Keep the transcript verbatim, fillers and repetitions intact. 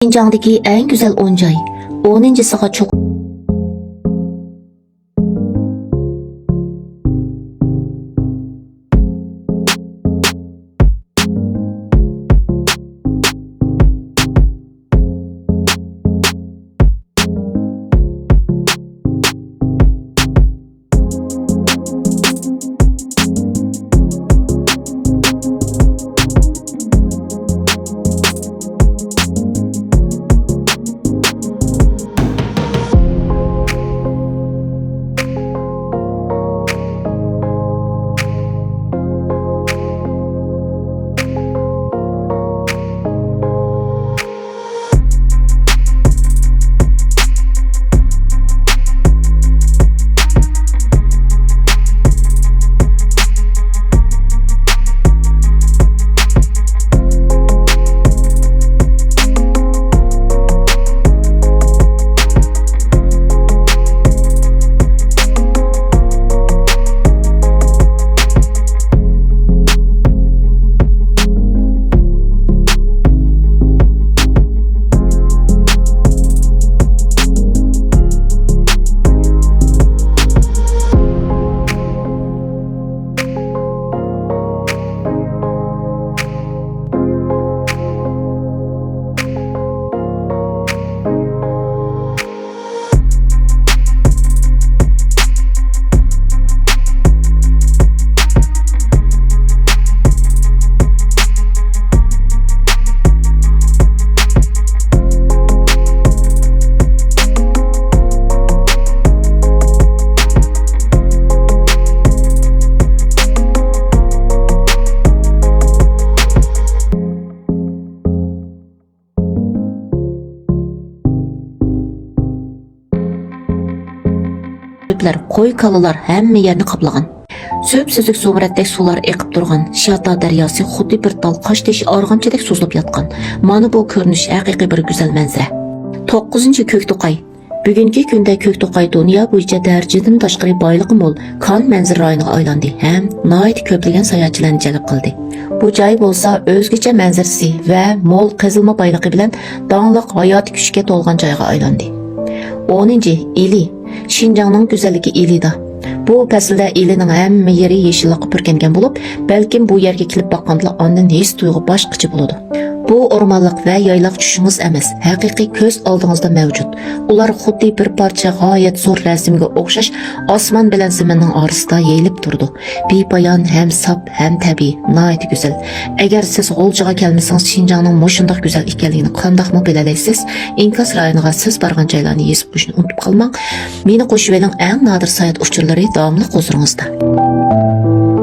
شىنجاڭدىكى ئەڭ گۈزەل ئون جاي. ئونىنچىسىغا چوقۇم. قوي، كالىلار ھەممە يەرنى قاپلىغان. سۈپسۈزۈك زۇمرەتتەك سۇلار ئېقىپ تۇرغان شىياتا دەرياسى خۇددى بىر تال قاشتېشى ئارغامچىدەك سوزۇلۇپ ياتقان. مانا بۇ كۆرۈنۈش ھەقىقىي بىر گۈزەل مەنزىرە. توققۇزىنچى، كۆكتوقاي. بۈگۈنكى كۈندە كۆكتوقاي دۇنيا بويىچە دەرىجىدىن تاشقىرى بايلىقى مول كان مەنزىرە رايونىغا ئايلاندى ھەم ناھايىتى كۆپلىگەن ساياھەتچىلەرنى جەلپ قىلدى. بۇ جاي بولسا ئۆزگىچە مەنزىرىسى ۋە مول قېزىلما بايلىقى بىلەن داڭلىق ھاياتىي كۈچكە تولغان جايغا ئايلاندى. ئونىنچى، ئىلى. شىنجاڭنىڭ گۈزەللىكى ئىلىدا. بۇ پەسىلدە ئىلىنىڭ ھەممە يېرى يېشىللىققا پۈركەنگەن بولۇپ، بەلكىم بۇ يەرگە كېلىپ باققاندىلا ئاندىن ھېس تۇيغۇ باشقىچە بولىدۇ. بۇ ئورمانلىق ۋە يايلاق چۈشىڭىز ئەمەس، ھەقىقىي كۆز ئالدىڭىزدا مەۋجۇت. ئۇلار خۇددى بىر پارچە غايەت زور رەسىمگە ئوخشاش، ئاسمان بىلەن زېمىننىڭ ئارىسىدا يېيىلىپ تۇرىدۇ. بىپايان ھەم ساپ ھەم تەبىئىي، ناھايىتى گۈزەل. ئەگەر سىز غۇلجىغا كەلمىسىڭىز، شىنجاڭنىڭ مۇشۇنداق گۈزەل ئىكەنلىكىنى قانداقمۇ بىلەلەيسىز؟ ئىنكاس رايونىغا سىز بارغان جايلارنى يېزىپ قويۇشنى ئۇنتۇپ قالماڭ. مېنى قوشۇۋېلىڭ، ئەڭ نادىر ساياھەت ئۇچۇرلىرى داۋاملىق ھۇزۇرىڭىزدا.